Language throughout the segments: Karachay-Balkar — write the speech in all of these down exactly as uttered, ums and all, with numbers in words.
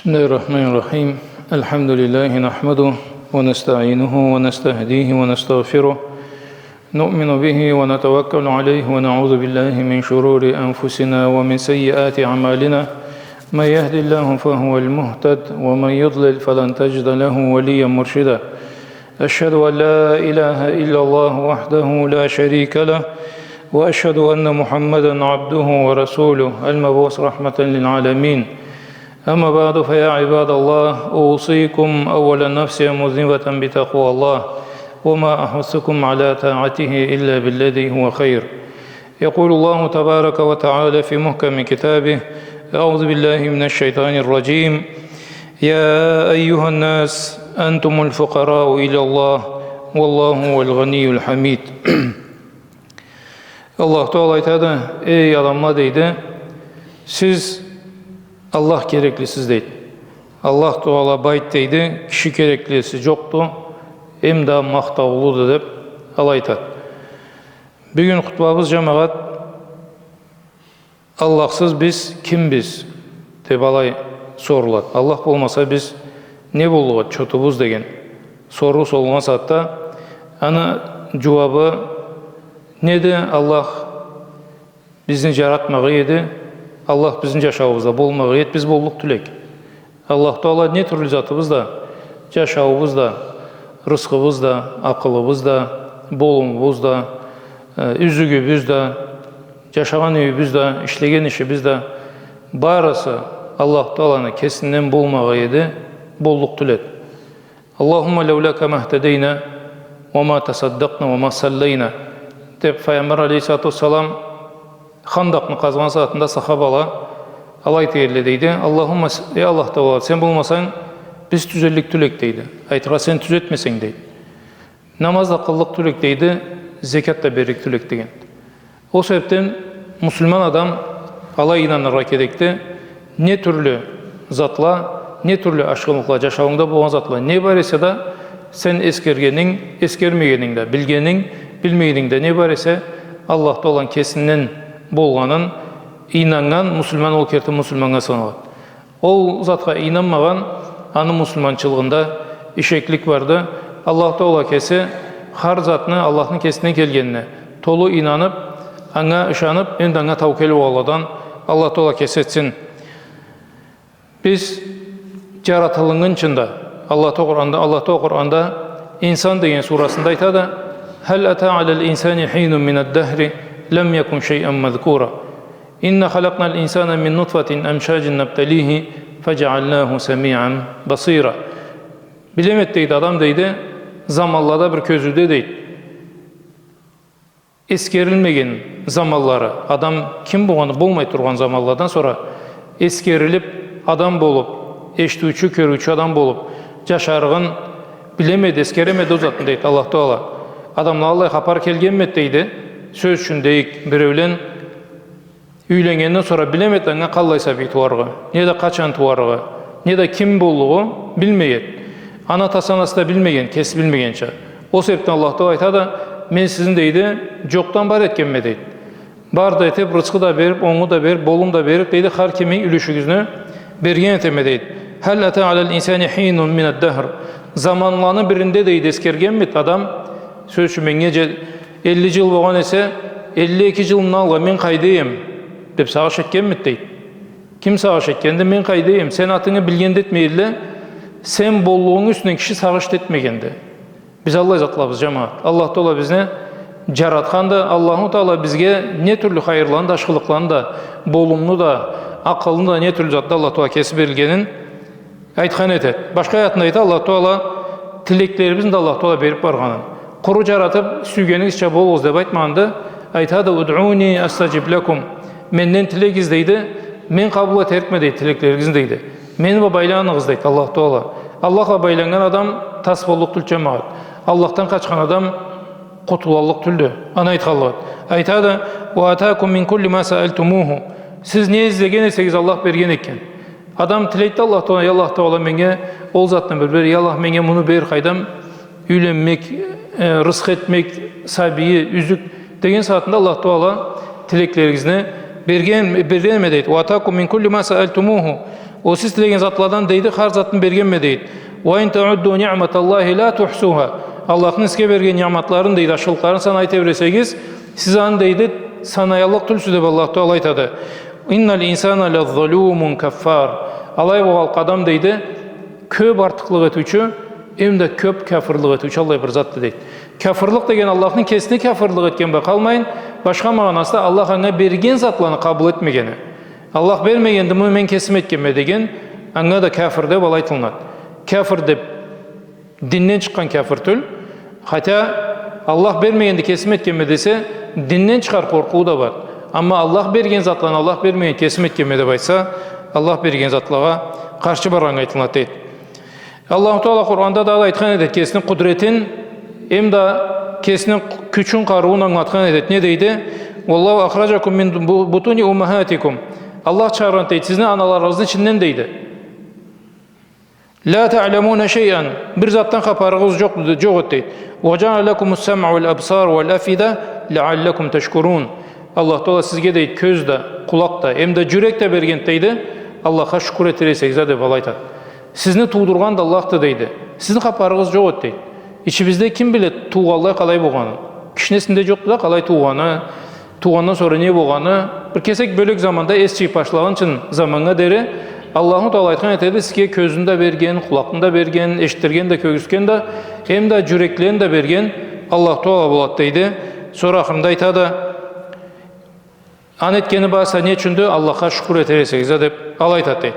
بسم الله الرحمن الرحيم. الحمد لله نحمده ونستعينه ونستهديه ونستغفره. نؤمن به ونتوكل عليه ونعوذ بالله من شرور أنفسنا ومن سيئات أعمالنا. من يهد الله فهو المهتد ومن يضلل فلن تجد له وليا مرشدا. أشهد أن لا إله إلا الله وحده لا شريك له، وأشهد أن محمدا عبده ورسوله المبعوث رحمة للعالمين. أما بعد، فيا عباد الله، أوصيكم أولا نفسي مذنبة بتقوى الله، وما أحثكم على طاعته إلا بالذي هو خير. يقول الله تبارك وتعالى في محكم كتابه: أعوذ بالله من الشيطان الرجيم. يا أيها الناس أنتم الفقراء إلى الله والله هو الغني الحميد. Аллаху Таала айтады: «Эй адамла, — дейди, — сиз Аллах кереклисиз», — дейди. Аллах Таала байды, дейди, киши кереклиси джокъду, эм да махтаулуду, деб, алай айтады. Бюгюн хутбабыз, джамагъат, «Аллахсыз биз кимбиз?» деб алай сорулады. Аллах болмаса, биз не боллукъ эди, чотубуз деген соруу сорулгъан сагъатда, аны джууабы неди? Аллах бизни джаратмагъа эди, Аллах бизни джашауубузда болмагъа эди, биз боллукъ тюл эдик. Аллах Таала не тюрлю затыбыз да, джашауубуз да, рысхыбыз да, акъылыбыз да, болумубуз да, э, юзюгюбюз да, джашагъан юйюбюз да, ишлеген ишибиз да, барысы Аллах Тааланы кесинден болмагъа эди, боллукъ тюл эди. «اللهم لولاك ما اهتدينا وما تصدقنا وما صلينا», — деб, Файгъамбар алейхиссалату уассалам Хандакъны къазгъан сагъатында сахабала алай айталла, дейди: «Аллахумма с-, эй Аллах Таала, сен болмасанг, биз тюзеллик тюл эдик», — дейди. Айтыргъа, сен тюзетмесенг, дейди. Намаз да къыллыкъ тюл эдик, дейди, зекят да берлик тюл эдик, деген. Ол себебден муслиман адам алай ийнаныргъа керекди: не тюрлю затла, не тюрлю ашхынлыкъла, джашауунда болгъан затла не бар эсе да, сен эсгергенинг, эсгермегенинг да, билгенинг, билмегенинг да не бар эсе, Аллах Тааланы кесинден болгъанын ийнаннган муслиман ол керти муслиманнга саналады. Ол затха ийнанмагъан, аны муслиманчылыгъында ишеклик барды. Аллах Таала кеси хар затны Аллахны кесинден келгенине толу ийнаныб, анга ышаныб, энди анга таукел болгъанладан Аллах Таала кеси этсин. Биз джаратылыннгынчы да, Аллах Таала Къуранда, Аллах Таала Къуранда Инсан деген сурасында айтады: «هل أتى على الإنسان حين من الدهر لم يكن شيئا مذكورا. إنا خلقنا الإنسان من نطفة أمشاج نبتليه فجعلناه سميعا بصيرا». Билемет, дейди, адам, дейди, заманлада бир кёзюуде, дейди, эсгерилмеген заманлары, адам ким болгъаны болмай тургъан заманладан сора эсгерилиб, адам болуб, эшитиучю, кёрюучю адам болуб джашарыгъын билемеди, эсгеремеди ол затны, дейди, Аллах Таала. Адамлагъа аллай хапар келгенмеди, дейди. Сёз ючюн дейик, биреулен юйленнгенден сора билемеди анга къаллай сабий тууарыгъы, неда къачан тууарыгъы, неда ким боллугъу билмей эди. Аны атасы, анасы да билмеген, кеси билмегенча. Ол себебден Аллах Таала айтады: «Мен сизни, — дейди, — джокъдан бар этгенме», — дейди. Бар да этиб, рысхы да бериб, онгу да бериб, болум да бериб, дейди, хар киминг юлюшюгюзню берген этеме, дейди. «هل أتى على الإنسان حين من الدهر». Заманланы биринде, дейди, эсгергенмеди адам, сёз ючюн, меннге же-, элли джыл болгъан эсе, элли эки джыл мындан алгъа мен къайда эдим, деб сагъыш этгенмеди, дейди. Ким сагъыш этгенди, мен къайда эдим? Сен атынгы билген да этмей эдиле, сен боллугъунг юсюнден киши сагъыш да этмегенди. Биз аллай затлабыз, джамагъат. Аллах Таала бизни джаратханды, Аллаху Таала бизге не тюрлю хайырланы да, ашхылыкъланы да, болумну да, акъылны да, не тюрлю затда Аллах Таала кеси берилгенин айтхан этеди. Башха аятында айта Аллах Таала, тилеклерибизни да Аллах Таала бериб баргъанын. Къуру джаратыб, сюйгенигизча болугъуз деб айтмагъанды, айтады: «ادعوني أستجب لكم». Менден тилегиз, дейди, мен къабыл этерикме, дейди, тилеклеригизни, дейди. Мени бла байланыгъыз, дейди Аллах Таала. Аллах бла байланнган адам тас боллукъ тюлдю, джамагъат. Аллахдан къачхан адам къутулаллыкъ тюлдю. Аны айтханлыгъыды. Айтады: «وآتاكم من كل ما سألتموه». Сиз не излеген эсегиз, Аллах берген экен. Адам тилейди Аллах Таала: «Я Аллах Таала, меннге ол затны бир бер, я Аллах, меннге муну бер, къайдам, юйленмек, э, рысхы этмек, сабийи, юзюк», — деген сагъатында Аллах Таала тилеклеригизни берген, берген эме, дейди. «وآتاكم من كل ما سألتموه». Ол сиз тилеген затладан, дейди, хар затны бергенме, дейди. «Ва ин таудду ниъматаллахи ла тухсуха». Аллахны сизге берген ниъматларын, дейди, ашхылыкъларын санай тебресегиз, сиз аны, дейди, санаяллыкъ тюлсюз, деп Аллаху Тагъала айтады. «Иннал инсана лазалумун каффар». Алай болгъанлыкъгъа адам, дейди, кёп артыкълыкъ этиучю, эм да кёп кяфырлыкъ этиучю аллай бир затды, дейди. Кяфырлыкъ деген Аллахны кесине кяфырлыкъ этген бла къалмайын, башха магъанасы да Аллах анга берген затланы къабыл этмегени. Аллах бермегенди, муну мен кесим этгенме деген, анга да кяфыр деп алай айтылынады. Кяфыр деп динден чыкъгъан кяфыр тюл. Хотя Аллах бермегенди, кесим этгенме десе, динден чыгъар къоркъуу да бар. Амма Аллах берген затланы Аллах бермеген, кесим этгенме деп айтса, Аллах берген затлагъа къаршы баргъаннга айтылынады, дейди. Аллаху Тагъала Къуранда дагъыда айтхан этеди, кесини къудретин, эм да кесини кючюн, къарыуун ангылатхан этеди. Не дейди? «Уаллаху ахраджакум мин бу-, бутуни уммахатикум». Аллах чыгъаргъан, дейди, сизни аналарыгъызны ичинден, дейди. «Ла таъламуна шайъан». Бир затдан хапарыгъыз джокъ, джокъ эди, дейди. «Ва джаъала лакумус самъа вал абсара вал афъида лаъаллакум ташкурун». Аллах Тагъала сизге, дейди, кёз да, къулакъ да, эм да джюрек да берген, дейди. Аллахха шукур этер эсегиз а, деп алай айтады. Сизни туудургъан да Аллахды, дейди. Сизни хапарыгъыз джокъ эди, дейди. Ичибизде ким биледи туугъанлай къалай болгъанын? Кишини эсинде джокъду да къалай туугъаны, туугъандан сора не болгъаны. Бир кесек бёлек заманда эс джыйыб башлагъынчын заманнга дери Аллаху Тагъала айтхан этеди, сизге кёзню да берген, къулакъны да берген, эшитдирген да, кёргюзтген да, эм да джюреклени да берген Аллах Тагъала болады, дейди. Сора ахырында айтады, аны этгени барысы не ючюндю? Аллахха шукур этер эсегиз а, деп алай айтады, дейди.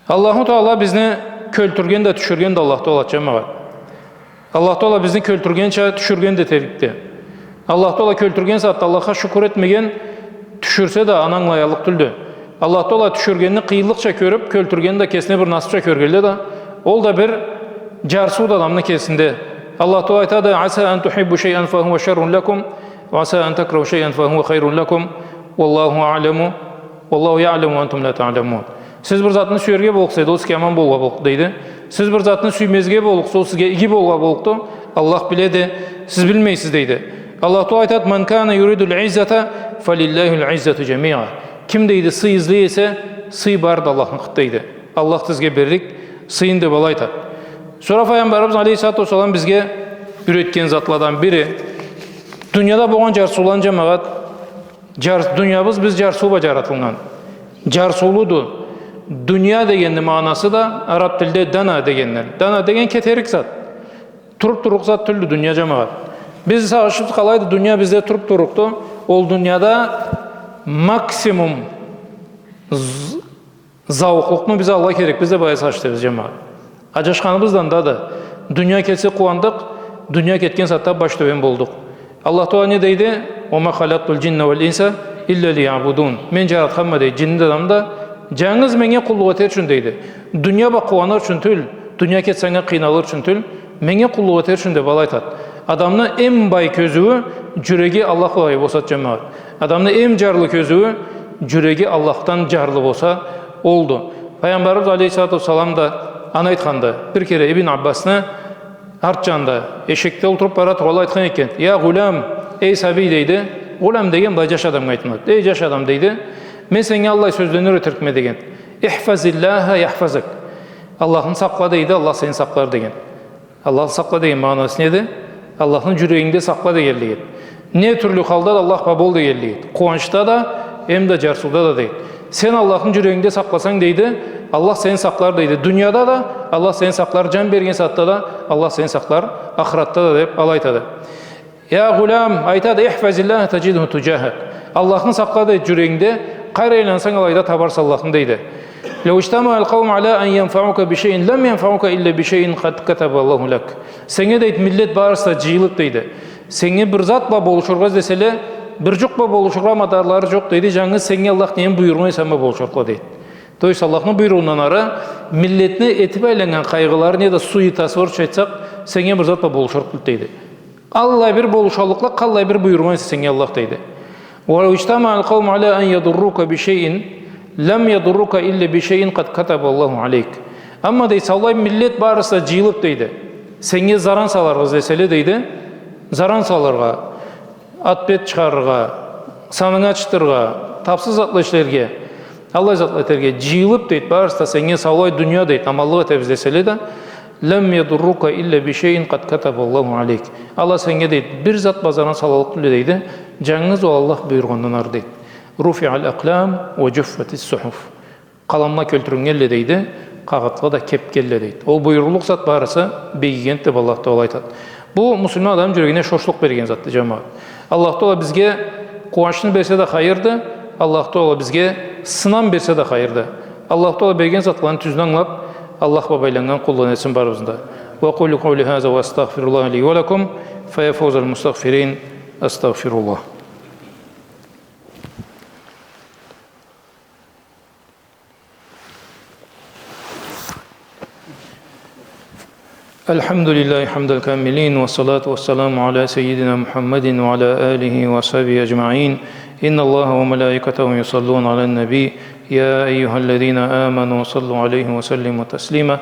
Аллаху Тагъала бизни кёлтюрген да, тюшюрген да Аллах Тагъалады, джамагъат. Аллах Тагъала бизни кёлтюргенча, тюшюрген да этерикди. Аллах Тагъала кёлтюрген сагъатда Аллахха шукур этмеген, тюшюрсе да, аны ангылаяллыкъ тюлдю. Аллах Тагъала тюшюргенни къыйынлыкъча кёрюб, кёлтюргенни да кесине бир насыбча кёргенлей да, ол да бир джарсыуду адамны кесинде. Аллах Тагъала айтады: «Аса ан тухиббу шайъан фа хуа шаррун лакум, ва аса ан такраху шайъан фа хуа хайрун лакум, валлаху аъламу, валлаху яъламу ва антум ла таъламун». Сиз бир затны сюерге боллукъса, ол сизге аман болургъа боллукъду, дейди. Сиз бир затны сюймезге боллукъса, ол сизге иги болургъа боллукъду. Аллах биледи, сиз билмейсиз, дейди. Аллах Тагъала айтады: «Ман кана юридул иззата фалиллахил иззату джамиа». Ким, дейди, сый излей эсе, сый бары да Аллахныкъыды, дейди. Аллах сизге берлик сыйын, деп алай айтады. Сора Файгъамбарыбыз алейхиссалату уассалам бизге юретген затладан бири, дунияда болгъан джарсыуланы, джамагъат, джар-, дуниябыз биз джарсыу бла джаратылгъан. Джарсыулуду. Дуния дегенни магъанасы да араб тилде дана дегенден. Дана деген кетерик зат. Туруб турлукъ зат тюлдю дуния, джамагъат. Биз сагъышыбыз къалайды, дуния бизде туруб турлукъду. Ол дунияда максимум з-, зауукълукъну биз алыргъа керекбиз да, былай сагъыш этебиз, джамагъат. Аджашханыбыз да андады. Дуния келсе къууандыкъ, дуния кетген сагъатда баш тёбен болдукъ. Аллах Тагъала не дейди? «Ва ма халакътул джинна вал инса илля лиябудун». Мен джаратханма, дейди, джинни да, адамны да джангыз меннге къуллукъ этер ючюн, дейди. Дуния бла къууаныр ючюн тюл, дуния кетсе анга къыйналыр ючюн тюл, меннге къуллукъ этер ючюн, деп алай айтады. Адамны эм бай кёзюую джюреги Аллах бла бай болса, джамагъат. Адамны эм джарлы кёзюую джюреги Аллахдан джарлы болса, олду. Файгъамбарыбыз алейхиссалату уассалам да аны айтханды. Бир кере Ибн Аббасны арт джанында эшекде олтуруб бара тургъанлай айтхан экен: «Я гъулям, эй сабий, — дейди». Гъулям деген былай джаш адамгъа айтылады. «Эй джаш адам, — дейди, — мен сеннге аллай сёзлени юретирикме», — деген. «Ихфазиллаха яхфазак». Аллахны сакъла, дейди, Аллах сени сакълар, деген. Аллахны сакъла деген магъанасы неди? Аллахны джюрегингде сакъла дегенлиги. Не тюрлю халда да Аллах бла бол дегенлиги. Къууанчда да, эм да джарсыуда да, дейди. Сен Аллахны джюрегингде сакъласанг, дейди, Аллах сени сакълар, дейди. Дунияда да Аллах сени сакълар, джан берген сагъатда да Аллах сени сакълар, ахыратда да, деп алай айтады. Я гъулям, айтады, ихфазиллаха таджидху туджахак. Аллахны сакъла, дейди, джюрегингде, къайры айлансанг, алайда табарса Аллахны, дейди. Лау иджтамаал къауму аля ан янфаука би шайин, лам янфаука илля би шайин къад катабаллаху лак. Сеннге, дейди, миллет барысы да джыйылыб, дейди, сеннге бир зат бла болушургъа излеселе, бир джукъ бла болушургъа мадарлары джокъ, дейди, джангыз сеннге Аллах нени буюргъан эсе, аны бла болушурукъла, дейди. То есть Аллахны буйругъундан ары миллетни этиб айланнган къайгъылары неда суетасы, орусча айтсакъ, сеннге бир зат бла болушурукъ тюлдю, дейди. Аллай бир болушаллыкъла, къаллай бир буюргъан эсе сеннге Аллах, дейди. Ва лау иджтамаал къауму аля ан ядуррука би шайин, лам ядуррука илля би шайин къад катабаллаху алейк. Амма, дейди, саулай миллет барысы да джыйылыб, дейди, сеннге заран салыргъа излеселе, дейди, заран салыргъа, ат-бет чыгъарыргъа, санынга чытыргъа, табсыз затла ишлерге, Аллай затла этерге джыйылыб, дейди, барысы да сеннге саулай дуния, дейди, аманлыкъ этебиз деселе да, «لم يضروك إلا بشيء قد كتبه الله عليك». Ала сеннге, дейди, бир зат бла заран салаллыкъ тюлле, дейди, джангыз ол Аллах буюргъандан ары, дейди. «رفعت الأقلام وجفت الصحف». Къаламла кёлтюрюннгенле, дейди, къагъытла да кебгенле, дейди. Ол буюруллукъ зат барысы бегигенди деб Аллах Тагъала айтады. Бу муслиман адамны джюрегине шошлукъ берген затды, джамагъат. Аллах Тагъала бизге къууанчны берсе да хайырды, Аллах Тагъала бизге сынам берсе да хайырды. Аллах Тагъала берген затланы тюзюн ангылаб, Аллах бла байланнган къулдан этсин барыбызны да. وأقول قولي هذا وأستغفر الله لي ولكم، فيا فوز المستغفرين، أستغفر الله. الحمد لله حمد الكاملين، والصلاة والسلام على سيدنا محمد وعلى آله وصحبه أجمعين. إن الله وملائكته يصلون على النبي، يا أيها الذين آمنوا صلوا عليه وسلموا تسليما.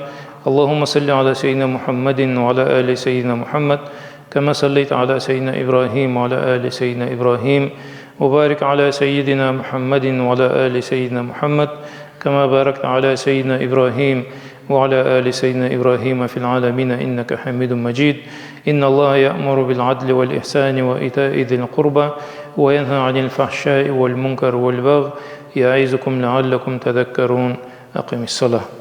اللهم صل على سيدنا محمد وعلى آل سيدنا محمد، كما صليت على سيدنا إبراهيم وعلى آل سيدنا إبراهيم، وبارك على سيدنا محمد وعلى آل سيدنا محمد، كما باركت على سيدنا إبراهيم وعلى آل سيدنا إبراهيم في العالمين إنك حميد مجيد. إن الله يأمر بالعدل والإحسان وإيتاء ذي القربى وينهى عن الفحشاء والمنكر والبغي يعظكم لعلكم تذكرون. أقم الصلاة.